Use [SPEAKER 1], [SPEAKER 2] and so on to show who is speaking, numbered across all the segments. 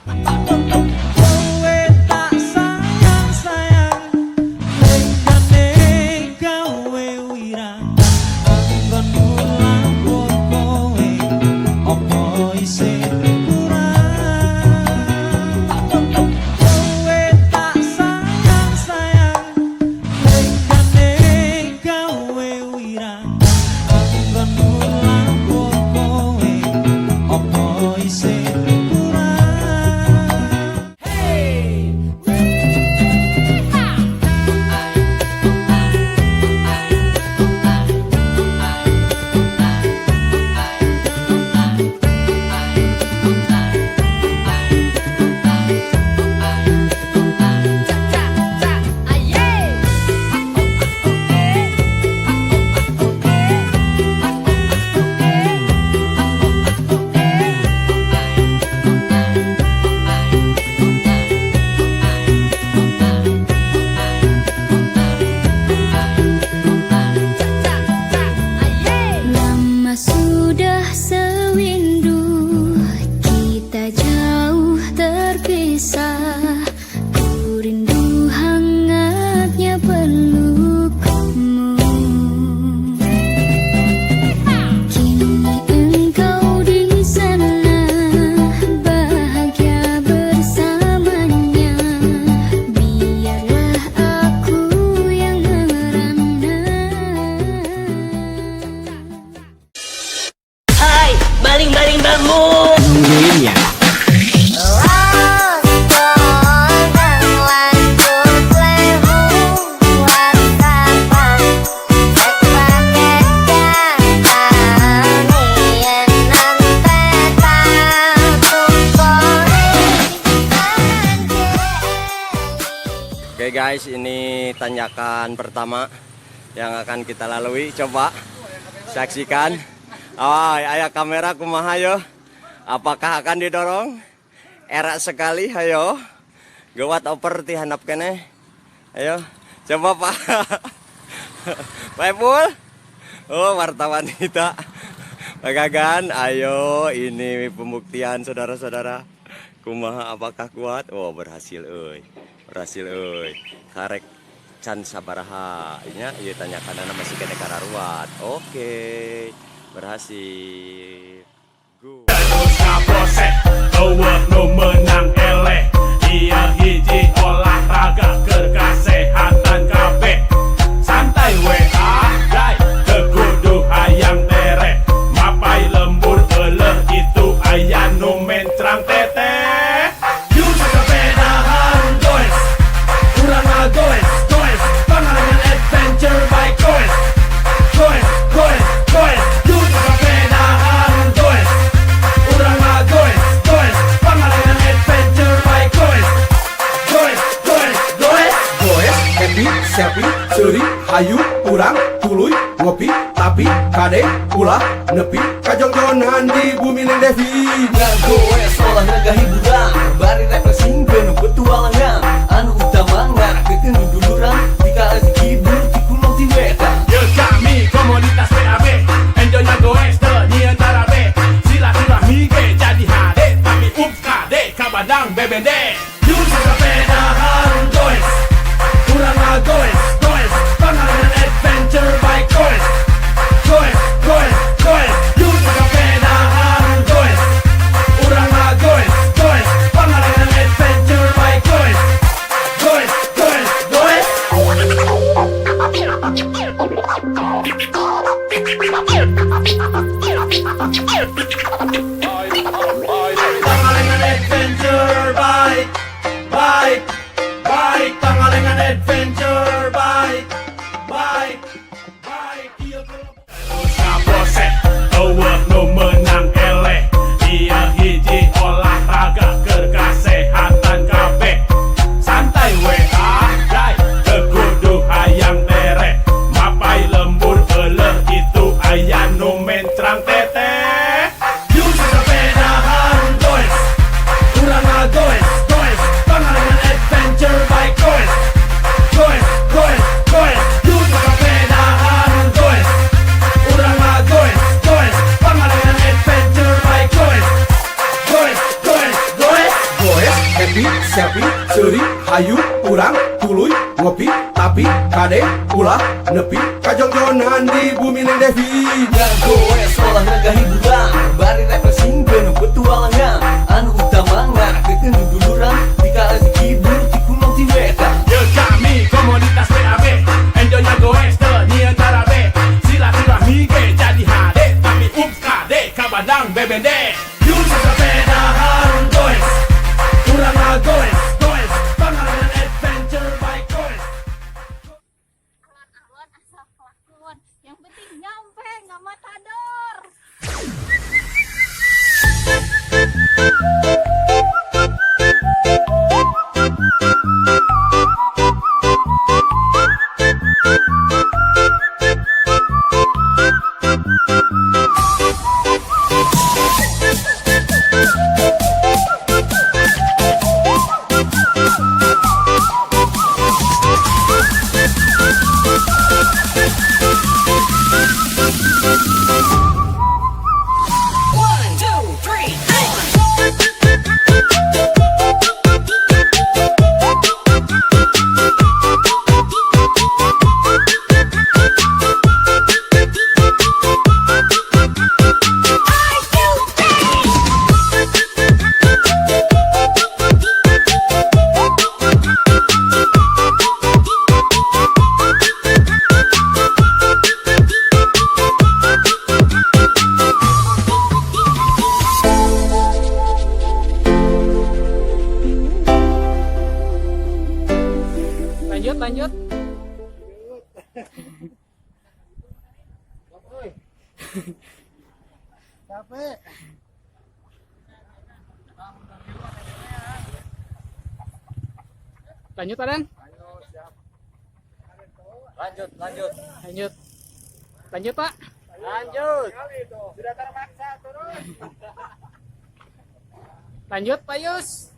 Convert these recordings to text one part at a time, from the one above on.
[SPEAKER 1] Kowe tak sayang sayang, lenggane gawe wirang. Anggonmu lapor kowe, apa isih kurang? Kowe tak sayang sayang, lenggane gawe wirang. Anggonmu lapor kowe, apa isih kurang?
[SPEAKER 2] Hey!
[SPEAKER 3] Lama sudah sewindu kita jauh terpisah. Ku rindu hangatnya pelukmu. Kini engkau di sana, bahagia bersamanya. Biarlah aku yang merana.
[SPEAKER 2] Hai, maling-maling bangun.
[SPEAKER 4] Nungguin ya.
[SPEAKER 5] Oke guys, ini tanjakan pertama yang akan kita lalui. Coba saksikan. Oh, aya kamera kumaha yo? Apakah akan didorong? Era sekali, ayo. Gawat oper ti handap keneh. Ayo, coba, Pak. Pak Epul. Oh, wartawan kita. Pak Gagan, ayo, ini pembuktian, saudara-saudara. Kumaha, apakah kuat? Oh, berhasil euy. Berhasil euy. Karek can sabaraha nya ieu tanjakan masih keneh kararuat. Oke. Berhasil. Go.
[SPEAKER 6] Terus ngaprosek, euweuh nu menang eleh. Ieu hiji olahraga keur kasehatan kabeh. Santai we ah, dai, teu kudu hayang tereh. Mapay lembur euleuh itu aya nu mencrang teteh.
[SPEAKER 7] Yuk sapedahan goes, urang goes, goes, Pangalengan adventure bike goes, goes, goes, goes. Yuk sapedahan goes, urang goes, goes, Pangalengan adventure bike goes, goes, goes, goes.
[SPEAKER 8] Goes, happy, sepi, seuri, hayu, urang, tuluy, ngopi, tapi kade, ulah, nepi, kajongjonan di bumi Neng Devi.
[SPEAKER 9] Ngagoes olahraga hiburan, bari refreshing penuh petualangan. Anu utama ngarakekeun duduluran ti kidul, ti kulon, ti wetan.
[SPEAKER 6] Ye kami komunitas PAB, enjoynya goes teu nyieun darabe. Silaturahmi ge jadi hade, tapi ups kade kabadang BBD.
[SPEAKER 7] Yuk sapedahan goes, urang goes, goes, Pangalengan adventure bike goes, goes, goes, goes. Yuk sapedahan goes, urang goes, goes, Pangalengan adventure bike goes, goes, goes, goes. Pangalengan adventure bike.
[SPEAKER 8] Sepi, seuri, hayu, urang, tuluy, ngopi, tapi kade, ulah, nepi, kajongjonan di bumi Neng Devi.
[SPEAKER 9] Goes olahraga hiburan, bari refreshing penuh petualangan. Anu utama ngarakeun duduluran, dikala kidul ti kulon ti wetan.
[SPEAKER 6] Ye kami komunitas PAB, enjoynya goes teu nyieun darabe. Silaturahmi ge jadi hade, tapi ups kade ka Bandang BBD.
[SPEAKER 7] Yuk sasapedahan goes, urang goes, goes, pangalaman adventure by goes.
[SPEAKER 4] Alon-alon asal kelakuan, yang penting nyampe nggak matador.
[SPEAKER 10] Lanjut, lanjut.
[SPEAKER 11] Capek.
[SPEAKER 10] Lanjut, Adan.
[SPEAKER 5] Lanjut, lanjut.
[SPEAKER 10] Lanjut. Lanjut, Pak.
[SPEAKER 5] Lanjut.
[SPEAKER 11] Sudah terpaksa turun.
[SPEAKER 10] Lanjut, Pak Yus.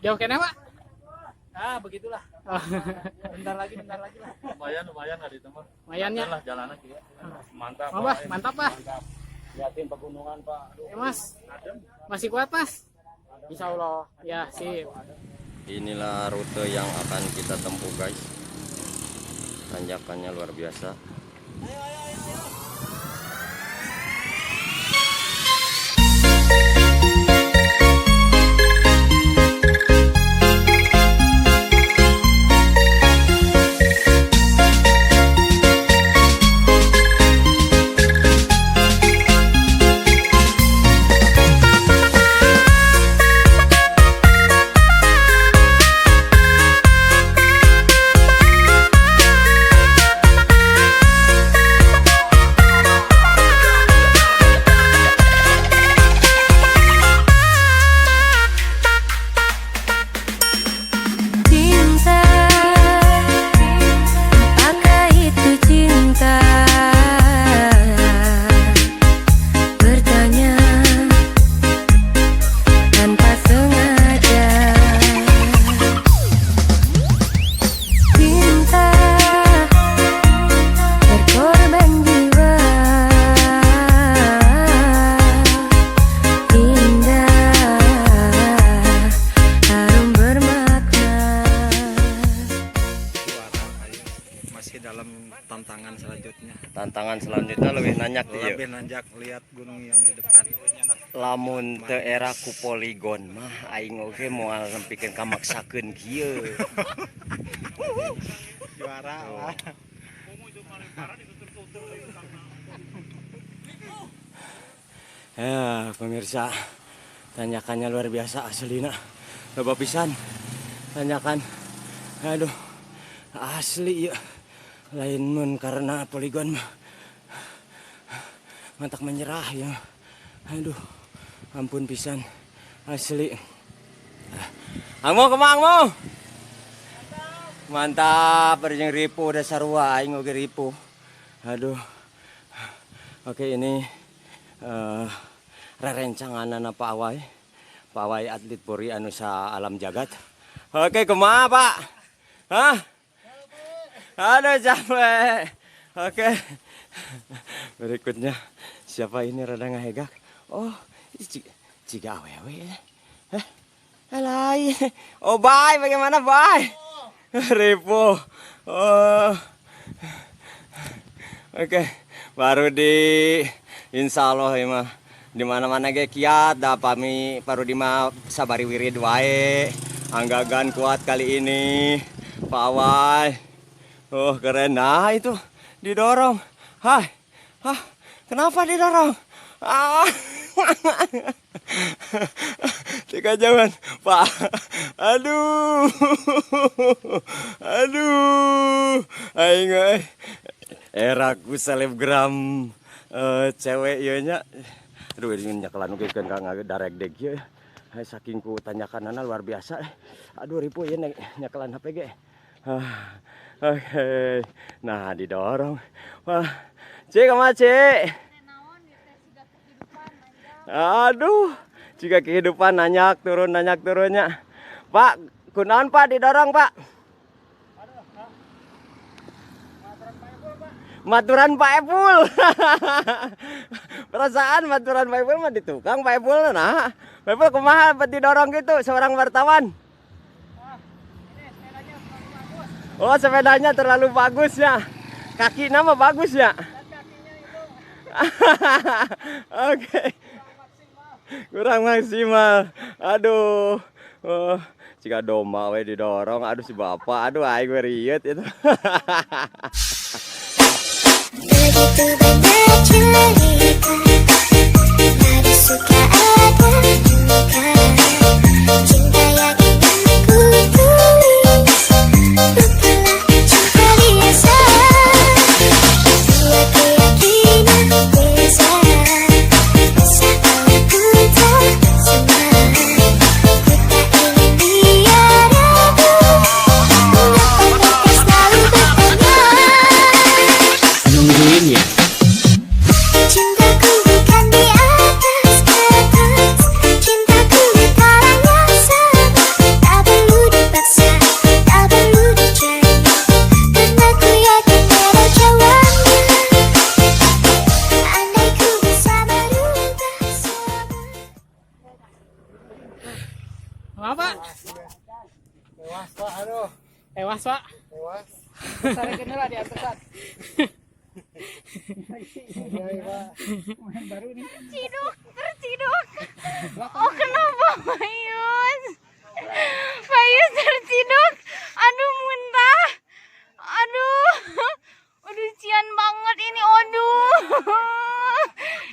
[SPEAKER 10] Jauh kena, Pak?
[SPEAKER 11] Ah, begitulah. Bentar lagi lah.
[SPEAKER 6] Lumayan, lumayan nggak di teman.
[SPEAKER 10] Lumayannya.
[SPEAKER 6] Lah jalannya juga. Mantap.
[SPEAKER 10] Oh, Pak, mantap, Pak.
[SPEAKER 11] Liatin pegunungan, Pak. Aduh.
[SPEAKER 10] Ya, Mas. Masih kuat, Mas?
[SPEAKER 11] Insya Allah.
[SPEAKER 10] Ya, sip.
[SPEAKER 5] Inilah rute yang akan kita tempuh, guys. Tanjakannya luar biasa.
[SPEAKER 3] Cinta, apakah itu cinta? Bertanya tanpa sengaja. Cinta berkorban jiwa. Indah, harum bermakna.
[SPEAKER 11] Masih dalam tantangan selanjutnya.
[SPEAKER 5] Tantangan selanjutnya lebih nanjak ieu.
[SPEAKER 11] Lebih nanjak, lihat gunung yang di depan.
[SPEAKER 5] Lamun teu era ku poligon mah aing oge moal nempikeun kamaksakeun kieu.
[SPEAKER 11] Juara lah.
[SPEAKER 5] Ya, pemirsa, tanjakannya luar biasa aslina. Loba pisan tanjakan. Aduh, asli ya. Lain mun karena poligon mah. Mantak menyerah ya. Aduh, ampun pisan. Asli. Angmo kumaha Angmo? Mantap, berjeng ripu udah sarua aing oge ripu. Aduh. Oke, ini rerencanganan Pak Awai. Pak Awai atlet Puri anu sa alam jagat. Oke, kumaha Pak? Hah? Aduh, capek. Oke. Berikutnya siapa ini rada ngahegak? Oh, jiga awewe ya. Eh, lain. Oh, bye. Bagaimana, bye? Ripo. Oh. Oke, baru di insya Allah ya mah. Di mana-mana ge kiat da pami baru di mah sabari wirid wae. Anggagan kuat kali ini. Pawai. Oh, keren. Nah, itu didorong. Hai. Hah, kenapa didorong? Ah. Tiga jaman, Pak. Aduh. Aduh. Aing euy. Eraku selebgram cewek ieu nya. Aduh, ini nyekelan oge keun ka darek deg ieu. Hai, saking ku tanyakanana luar biasa. Aduh, ripu ieu nyekelan HP ge. Ah, oke. Nah, didorong. Wah. Cik, kumaha, Cik? Aduh, jika kehidupan nanyak turun nanyak turunnya. Pak, kunaon Pak didorong, Pak? Maturan Pak Epul. Perasaan maturan Pak Epul mah di tukang Pak Epul nah. Pak Epul kumaha didorong gitu seorang wartawan? Oh, sepedanya terlalu bagus ya. Kaki nama bagus ya. Oke. Kurang maksimal. Aduh. Oh, jika domba we didorong, aduh si bapak, aduh aing we rieut itu.
[SPEAKER 3] Begitu banyak cerita, ada suka ada duka. Cinta yang ingin ku tulis bukanlah cinta biasa. Dua keyakinan beza, seolah ku tak sama. Ku tak ingin dia ragu, mengapa mereka selalu bertanya.
[SPEAKER 2] Nungguin ya.
[SPEAKER 3] Cintaku bukan di atas kertas, cintaku tarangnya sama. Tak perlu dipaksa, tak perlu dicari, karena ku yakin ada jawabannya. Andai ku bisa merubah semua.
[SPEAKER 10] Apa, Pak?
[SPEAKER 11] Tewas, Pak, aduh.
[SPEAKER 10] Tewas, Pak.
[SPEAKER 11] Tewas. Tarikin lah di atasan. Baru nih.
[SPEAKER 4] Terciduk, terciduk. Oh, kenapa Pak Yus? Pak Yus terciduk. Aduh, muntah. Aduh. Aduh, cian banget ini. Aduh.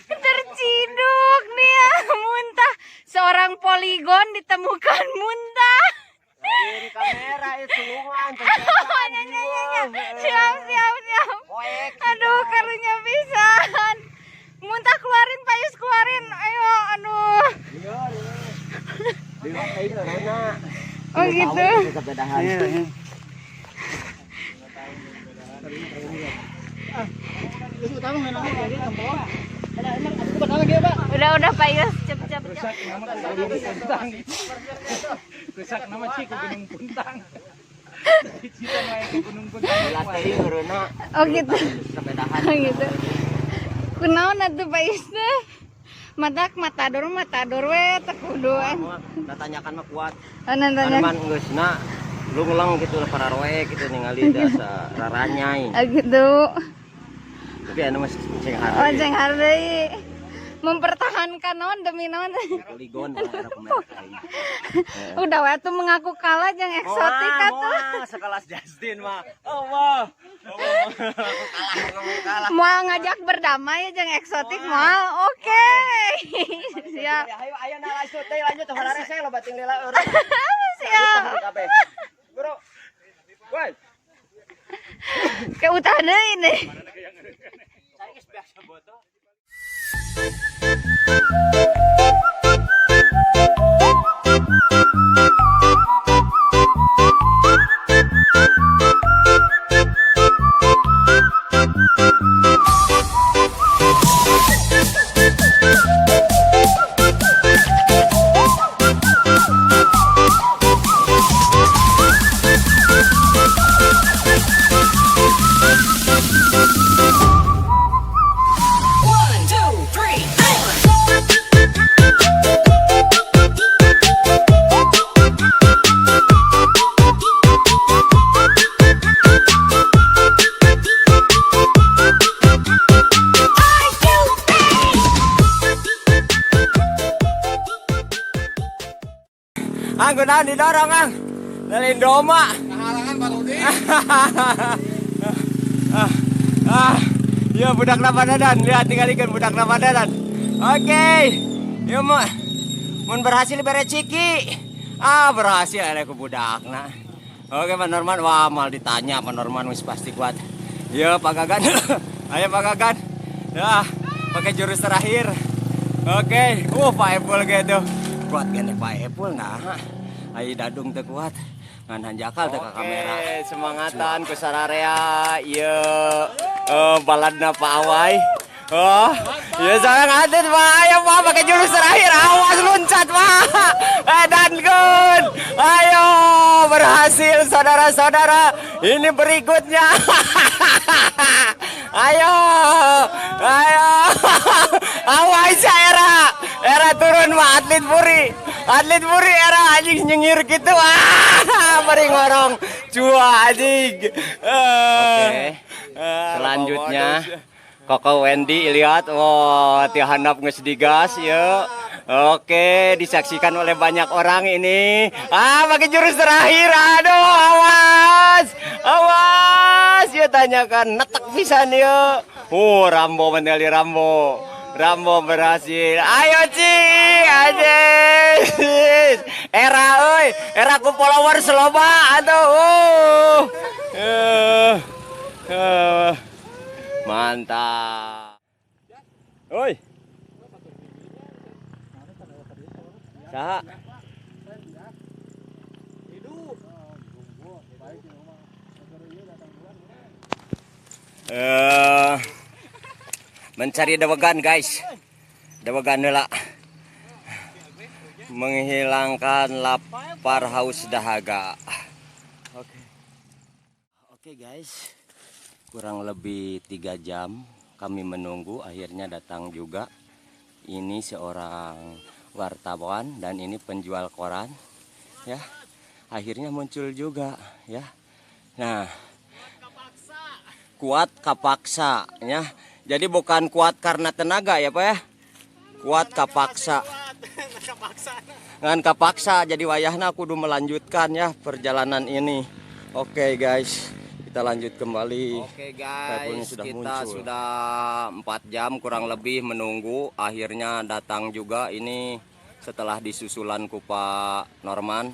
[SPEAKER 4] Terciduk dia, muntah. Seorang poligon ditemukan muntah.
[SPEAKER 5] Di kamera itu tulungan.
[SPEAKER 4] Oh, nya, nya, nya, nya. Siap, siap, siap. Aduh, karunya pisan. Muntah keluarin, Pak Yus keluarin. Ayo, aduh. Oh gitu. Udah, Pak Yus, cepet, cepet, cepet.
[SPEAKER 11] Rusak nama Cik ke Gunung Puntang. Cita naik ke Gunung Puntang.
[SPEAKER 4] Oh gitu. Oh gitu. Kunaon atuh Pak Yus teh? Matak matador matador we teu kudu.
[SPEAKER 5] Tanyakan mah kuat.
[SPEAKER 4] Oh, nantanya.
[SPEAKER 5] Anu man geusna lungleng gitu lah para roe gitu ningali dasa raranyai.
[SPEAKER 4] Oh gitu.
[SPEAKER 5] Tapi anu mah ceng
[SPEAKER 4] Oh, ceng hareuy. Mempertahankan naon demi naon.
[SPEAKER 5] Poligon era kumaha aing.
[SPEAKER 4] Udah we tuh mengaku kalah jeung eksotik atuh.
[SPEAKER 5] Moal sekelas Justin mah. Allah. Allah. Aku kalah ngomong kalah.
[SPEAKER 4] Mau ngajak berdamai jeung eksotik moal. Oke. Siap.
[SPEAKER 5] Ayo ayo nah lanjut teh lanjut hararese loba ting lila urang.
[SPEAKER 4] Siap.
[SPEAKER 5] Kabeh. Bro. Woi.
[SPEAKER 4] Keutahan deui ini.
[SPEAKER 5] Saya geus biasa botoh. Ang kunaon didorong ang. Lalin doma.
[SPEAKER 8] Halangan Pak Rudi.
[SPEAKER 5] Ah, ah, ya budak Ramadan, lihat tinggalkan budak Ramadan. Oke, yuk mo, mun berhasil bere ciki. Ah berhasil eleh ku budakna. Oke Pak Norman, wah mal ditanya Pak Norman wis pasti kuat. Ya Pak Gagan, ayo Pak Gagan. Ya, pakai jurus terakhir. Oke, Pak Epul gitu. Kuat gini Pak Epul nah. Ayo dadung teu kuat. Ngan hanjakal teu ka kamera. Semangatan ku sararea ieu baladna Pak Awai. Oh, ya sayang atlet Pak. Ayo Pak pakai jurus terakhir. Awas loncat Pak. Dan good. Ayo berhasil saudara-saudara. Ini berikutnya. Ayo. Ayo. Awas era. Era turun Pak atlet Puri. Atlet Puri era anjing nyengir gitu. Ah, mari ngorong. Cua anjing. Oke. Selanjutnya Koko Wendy lihat, wah, ti handap geus digas ya. Oke, disaksikan oleh banyak orang ini. Ah, pakai jurus terakhir. Aduh, awas. Awas, ya tanyakan netek pisan ya. Oh, Rambo mendali Rambo. Rambo berhasil. Ayo Ci, anjing. Era euy, era ku followers loba atuh. Mantap. Oi. Saha? Mencari dewegan guys. Dewegan heula. Menghilangkan lapar haus dahaga. Oke. Oke guys. Kurang lebih 3 jam kami menunggu, akhirnya datang juga. Ini seorang wartawan dan ini penjual koran ya. Akhirnya muncul juga ya. Nah, kuat kapaksa ya. Jadi bukan kuat karena tenaga ya Pak ya. Kuat kapaksa. Ngan kapaksa jadi wayahna kudu melanjutkan ya perjalanan ini. Oke guys. Kita lanjut kembali. Oke guys, sudah kita muncul. Sudah 4 jam kurang lebih menunggu. Akhirnya datang juga ini setelah disusulan ku Pak Norman.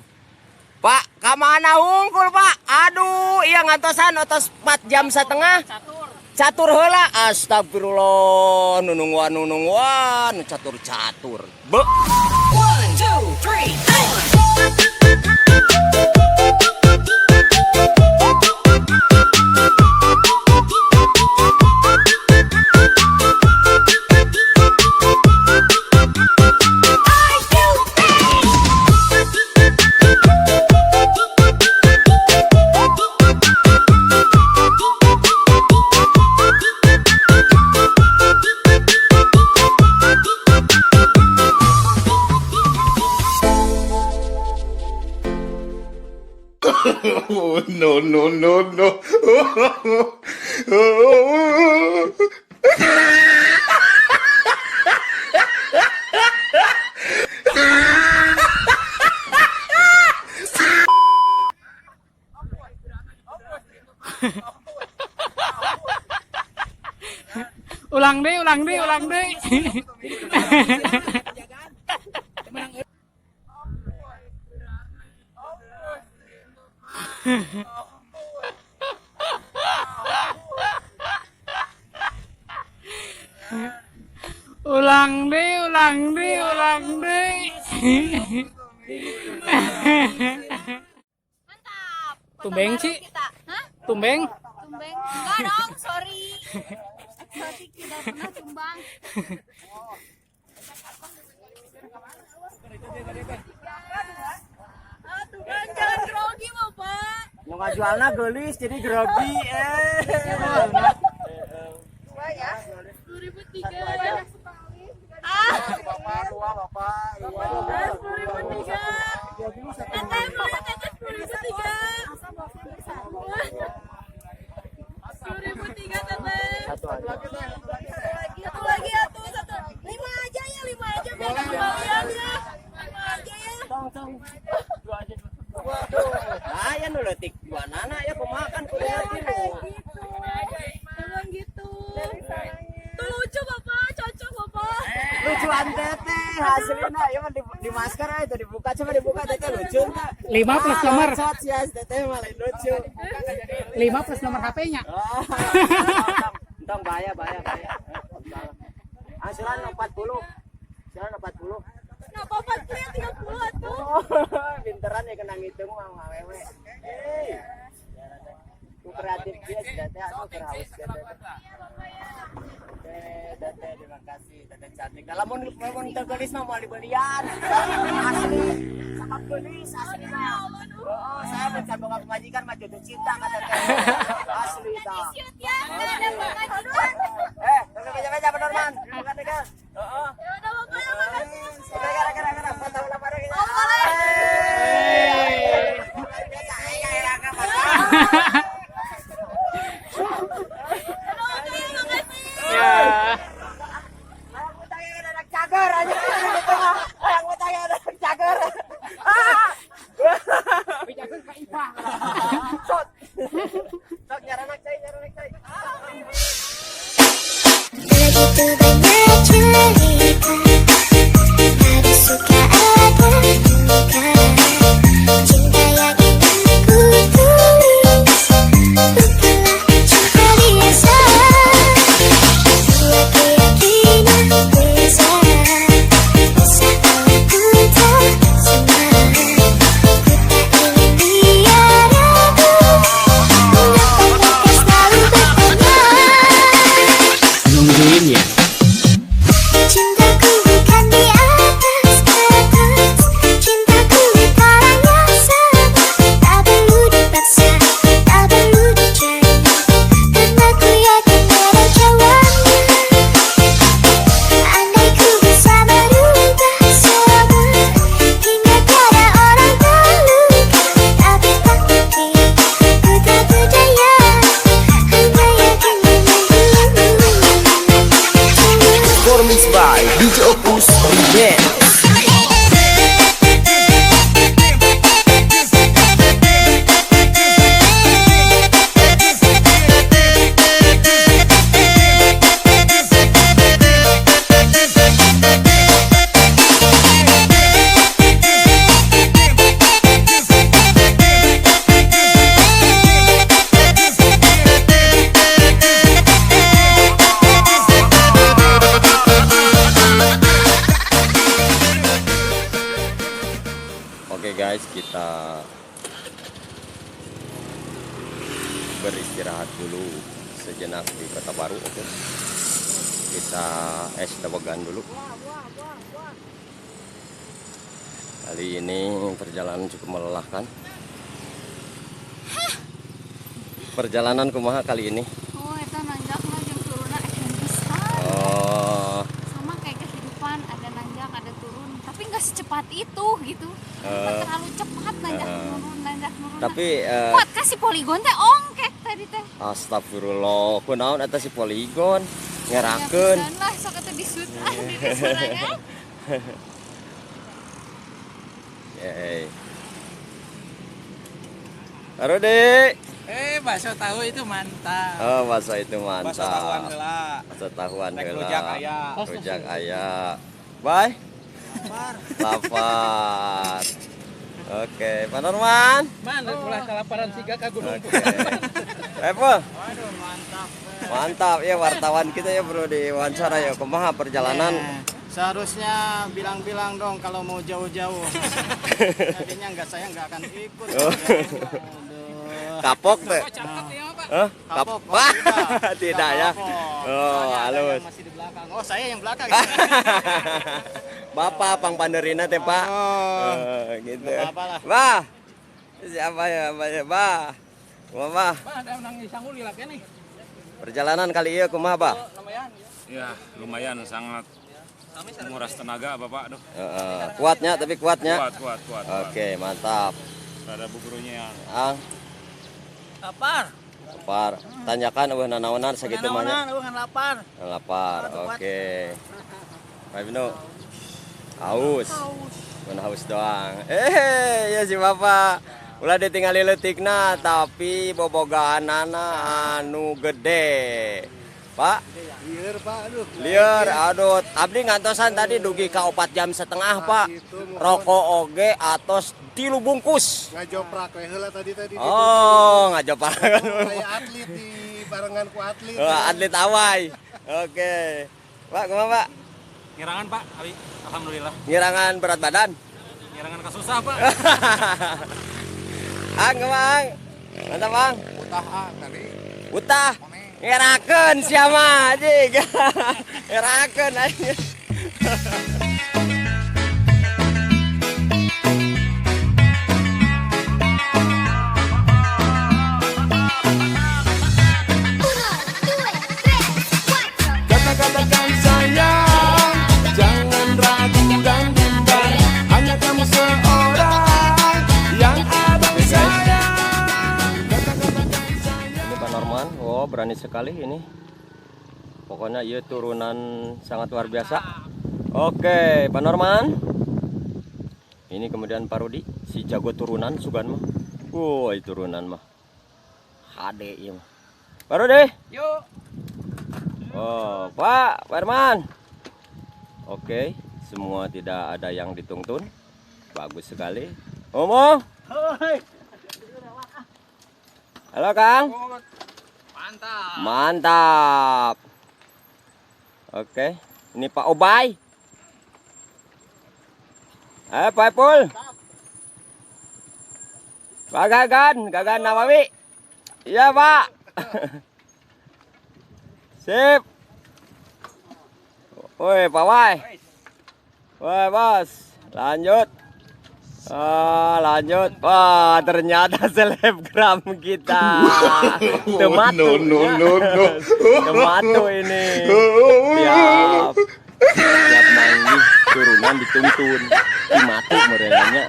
[SPEAKER 5] Pak, kamana hungkul Pak? Aduh, iya ngantosan otos 4,5 jam. Catur heula. Astagfirullah, nunungguan nunungguan, catur-catur. Be.
[SPEAKER 2] 1, 2, 3, 4.
[SPEAKER 8] Oh, no, no, no, no.
[SPEAKER 10] Ulang deh, ulang deh, ulang deh. Ulang deh, ulang deh, ulang deh.
[SPEAKER 4] Mantap.
[SPEAKER 10] Tumbeng, Ci.
[SPEAKER 4] Hah?
[SPEAKER 10] Tumbeng?
[SPEAKER 4] Tumbeng. Enggak dong, sorry. Eksotik tidak pernah tumbang. Tumbang jangan grogi, Bapak.
[SPEAKER 5] Nu ngajualna geulis jadi grogi.
[SPEAKER 4] Dua ya. 2003 banyak sekali. Ah.
[SPEAKER 8] Bapak, dua bapak.
[SPEAKER 4] 2003. Teteh beli teteh 2003. 2003 teteh.
[SPEAKER 5] Satu aja.
[SPEAKER 4] Satu lagi atuh, satu. 5 aja ya, 5 aja biar ada kembalian ya. 5 aja ya.
[SPEAKER 5] Tong tong. Dua aja dua. Waduh. Aya nu leutik dua nana ya kumaha kan kudu tilu.
[SPEAKER 4] Gitu. Emang gitu. Tuh lucu Bapak, cocok Bapak.
[SPEAKER 5] Lucuan teteh hasilnya ya mah di masker aja itu dibuka, coba dibuka teteh lucu enggak?
[SPEAKER 10] 5 plus nomor.
[SPEAKER 5] Ah, ya teteh malah lucu.
[SPEAKER 10] 5 plus nomor HP-nya.
[SPEAKER 5] Oh, entong bahaya bahaya bahaya. Angsuran 40. Angsuran 40.
[SPEAKER 4] Kenapa 40 ya 30 atuh?
[SPEAKER 5] Oh, pinteran ya kena ngitung mah awewe. Hei. Ku kreatif dia sudah teh aku haus dia teh. Oke, teteh terima kasih teteh cantik. Kalau mun mun teu geulis mah moal dibelian. Asli sama geulis asli mah. Oh, saya bukan boga pemajikan mah jatuh cinta ka teteh. Asli tah.
[SPEAKER 4] Ya, ada pemajikan.
[SPEAKER 5] Eh, tunggu meja-meja Pak Norman. Bukan dekat. Heeh.
[SPEAKER 4] Ya udah Bapak ya makasih.
[SPEAKER 5] Oke, gara-gara foto ulah bareng.
[SPEAKER 4] Oh, boleh.
[SPEAKER 10] Ya.
[SPEAKER 5] Cager aja. Yang utangnya ada cager.
[SPEAKER 10] Cager ka Ipah.
[SPEAKER 5] Sok. Sok nyaranak cai, nyaranak cai.
[SPEAKER 3] Begitu banyak cerita, ada suka ada duka. Cinta yang ingin ku tulis bukanlah cinta biasa. Dua keyakinan besar, masalah ku tak sama. Ku tak ingin dia ragu, mengapa mereka selalu bertanya.
[SPEAKER 10] Nungguin ya.
[SPEAKER 3] Cintaku bukan di atas kertas, cintaku tarangnya sama. Tak perlu dipaksa, tak perlu dicari, karena ku yakin ada jawabnya. Andai ku bisa merubah semua, hingga tiada orang terluka. Tapi tak mungkin, ku tak berdaya, hanya yakin menunggumu.
[SPEAKER 9] Performance by DJ Opus Remix.
[SPEAKER 5] Oke guys, kita beristirahat dulu sejenak di Kota Baru. Oke, kita es dawegan dulu. Kali ini perjalanan cukup melelahkan. Perjalanan kumaha kali ini?
[SPEAKER 4] Oh, eta nanjakna jeung turunna edan pisan.
[SPEAKER 5] Oh,
[SPEAKER 4] Sama kayak kehidupan, ada nanjak, ada turun, tapi nggak secepat itu gitu. Terlalu cepat nanjak nurun, nanjak nurun.
[SPEAKER 5] Tapi
[SPEAKER 4] kuat kasih poligon teh ongkek tadi teh.
[SPEAKER 5] Astagfirullah, kunaon eta si poligon ngerakeun.
[SPEAKER 4] Ya, pisan lah sok atuh disut ah di sorangan.
[SPEAKER 5] Yeay. Rudi.
[SPEAKER 11] Bakso tahu itu mantap.
[SPEAKER 5] Oh, bakso itu mantap.
[SPEAKER 11] Bakso tahuan heula.
[SPEAKER 5] Bakso tahuan
[SPEAKER 11] Rek
[SPEAKER 5] heula.
[SPEAKER 11] Rujak aya.
[SPEAKER 5] Rujak aya. Bye.
[SPEAKER 11] Lapar.
[SPEAKER 5] Lapar. Oke, Pak Norman.
[SPEAKER 11] Man, ulah kalaparan siga ka gunung.
[SPEAKER 5] Oke. Apple.
[SPEAKER 11] Waduh, mantap.
[SPEAKER 5] Mantap ya wartawan kita ya bro di wawancara ya kumaha perjalanan.
[SPEAKER 12] Seharusnya bilang-bilang dong kalau mau jauh-jauh. Jadinya nggak, saya nggak akan ikut.
[SPEAKER 5] Oh. Kapok teh. Hah?
[SPEAKER 12] Kapok.
[SPEAKER 5] Kap- Wah, tidak ya.
[SPEAKER 12] Kapok.
[SPEAKER 5] Oh,
[SPEAKER 12] Soalnya ada
[SPEAKER 5] halus.
[SPEAKER 12] yang masih di belakang. Oh, saya yang belakang.
[SPEAKER 5] Bapak pang panderina teh, Pak.
[SPEAKER 12] Oh.
[SPEAKER 5] Gitu.
[SPEAKER 12] Nggak apa-apa lah.
[SPEAKER 5] Bah. Siapa ya, apa ya, Bah? Mama,
[SPEAKER 11] Pak, ada menang sanggul lila keneh.
[SPEAKER 5] perjalanan kali ieu kumaha, Bah?
[SPEAKER 6] Ya, lumayan sangat menguras tenaga Bapak. Aduh.
[SPEAKER 5] Heeh, kuatnya tapi kuatnya.
[SPEAKER 6] Kuat, kuat, kuat.
[SPEAKER 5] Oke, mantap.
[SPEAKER 6] Ada buburunya.
[SPEAKER 5] Ang,
[SPEAKER 11] Lapar.
[SPEAKER 5] lapar. Tanyakan eueuh nanaonan sakitu mah nya.
[SPEAKER 11] Nanaonan, eueuh lapar.
[SPEAKER 5] Lapar. Oke. Pak Ibnu. Haus. Mun haus doang. Ya si bapak. Ulah ditinggali leutikna tapi bobogaanana anu gede. Pak.
[SPEAKER 13] Lieur, Pak, aduh.
[SPEAKER 5] Lieur, aduh. Abdi ngantosan tadi dugi ka 4,5 jam, Pak. Rokok oge atos 3 bungkus.
[SPEAKER 13] Ngajoprak we heula tadi tadi.
[SPEAKER 5] Oh, ngajoprak.
[SPEAKER 13] Kayak atlet di barengan ku atlet.
[SPEAKER 5] Oh, atlet awai. Oke. Pak, kumaha, Pak?
[SPEAKER 11] Ngirangan, Pak, abi alhamdulillah.
[SPEAKER 5] Ngirangan berat badan?
[SPEAKER 11] Ngirangan kasusah, Pak.
[SPEAKER 5] Ang, kumaha, Ang? Mantap, Ang.
[SPEAKER 13] Utah, ah, tadi.
[SPEAKER 5] Utah. Ngerakeun sia mah, anjing. Ngerakeun anjing.
[SPEAKER 8] Kata-katakan sayang, jangan ragu dan bimbang. Hanya kamu seorang yang abang sayang.
[SPEAKER 5] Ini Pak Norman, oh berani sekali ini. Pokoknya iya turunan sangat luar biasa. Oke, Pak Norman. Ini kemudian Pak Rudi, si jago turunan sugan mah. Woi, turunan mah. HD ieu mah. Pak Rudi.
[SPEAKER 11] Yuk.
[SPEAKER 5] Oh, Pak Herman. Oke, semua tidak ada yang dituntun. Bagus sekali. Omo. Halo, Kang.
[SPEAKER 11] Mantap.
[SPEAKER 5] Mantap. Oke, ini Pak Obay. Pak Ipul. Pak Gagan, Gagan Nawawi. Iya, Pak. Sip. Woi, Pak Wai. Woi, Bos. Lanjut. Lanjut. Wah, ternyata selebgram kita. Tomato.
[SPEAKER 8] No, no, no, no.
[SPEAKER 5] Tomato ini. Siap. Siap manggih turunan dituntun. Mati merelanya.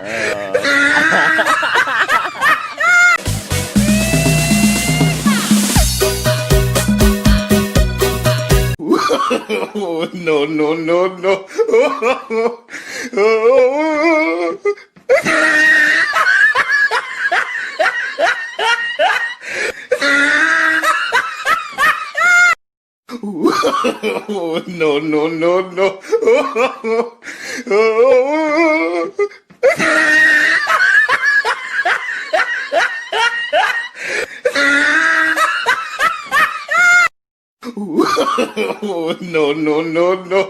[SPEAKER 8] No, no, no, no. No, no, no, no. No, no, no, no.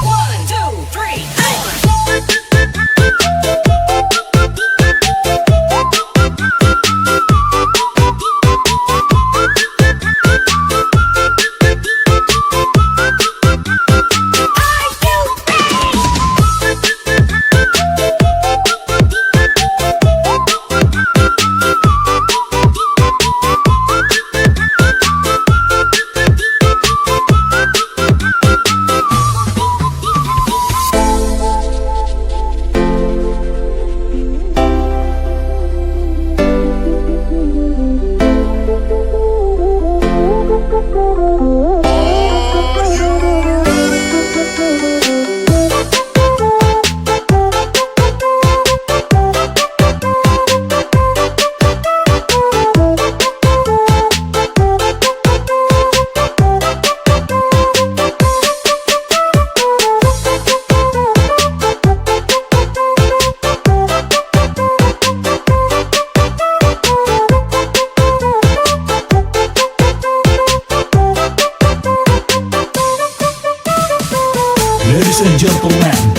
[SPEAKER 2] One, two, three, four.
[SPEAKER 6] Ladies and gentlemen,